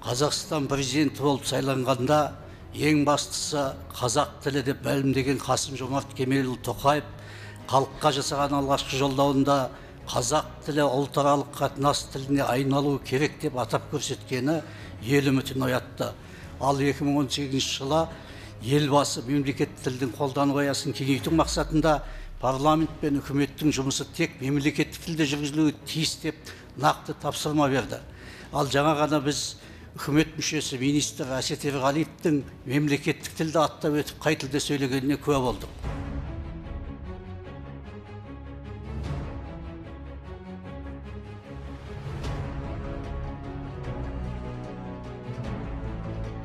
Қазақстан президенті болып сайланғанда ең бастысы қазақ тілі деп мәлімдеген Қасым-Жомарт Кемелұлы Тоқаев халыққа жасаған алғашқы жолдауында қазақ тілі ұлтаралық қатынас тіліне айналуы керек деп атап көрсеткені ел үмітін оятты. Ал 2018 жылы елбасы мемлекеттік тілдің қолдану аясын кеңейту мақсатында парламент пен үкіметтің жұмысы тек мемлекеттік тілде жүргізілуі тиіс деп нақты тапсырма берді. Ал жаңа ғана біз үкімет мүшесі министр Әсет Ерғалиевтің мемлекеттік тілді аттап өтіп қай тілде сөйлегеніне куә болдық.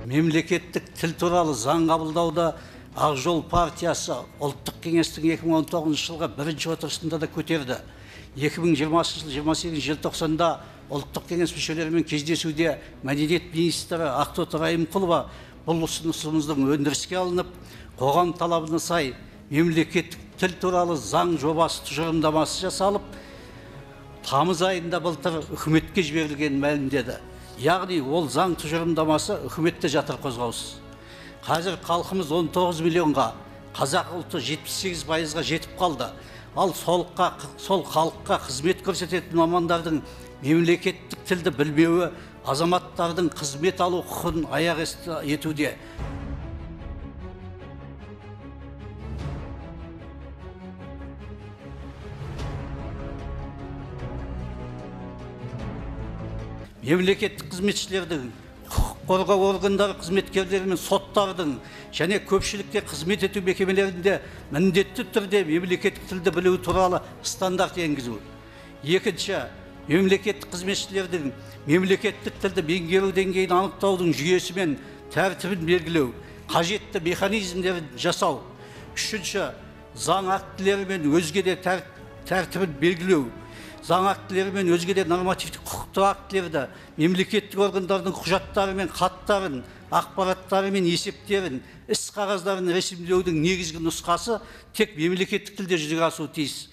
Мемлекеттік тіл туралы заң қабылдауда Ақ жол партиясы ұлттық кеңестің 2019 жылғы бірінші отырысында да көтерді. 2020 жыл 28 желтоқсанда ұлттық кеңес мүшелерімен кездесуде мәдениет министрі Ақтоты Райымқұлова бұл ұсынысымыздың өндіріске алынып, қоғам талабына сай мемлекеттік тіл туралы заң жобасы тұжырымдамасы жасалып, тамыз айында былтыр үкіметке жіберілгенін мәлімдеді. Яғни ол заң тұжырымдамасы үкіметте жатыр қозғаусыз. Қазір халқымыз 19 миллионға, қазақ ұлты 78%-ға жетіп қалды. Ал сол халыққа қызмет көрсететін мамандардың мемлекеттік тілді білмеуі азаматтардың қызмет алу құқығын аяқ асты етуде. Мемлекеттік қызметшілердің, құқық қорғау органдары қызметкерлері мен соттардың және көпшілікке қызмет ету мекемелерінде міндетті түрде мемлекеттік тілді білу туралы стандарт енгізу. Екінші, мемлекеттік қызметшілердің мемлекеттік тілді меңгеру деңгейін анықтаудың жүйесі мен тәртібін белгілеу, қажетті механизмдерін жасау. Үшінші, заң актілері мен өзге де тәртібін белгілеу. Заң актілері мен өзге де нормативтік құқықтық актілерді, мемлекеттік органдардың құжаттары мен хаттарын, ақпараттары мен есептерін, іс қағаздарын ресімдеудің негізгі нұсқасы тек мемлекеттік тілде жүзеге асуы тиіс.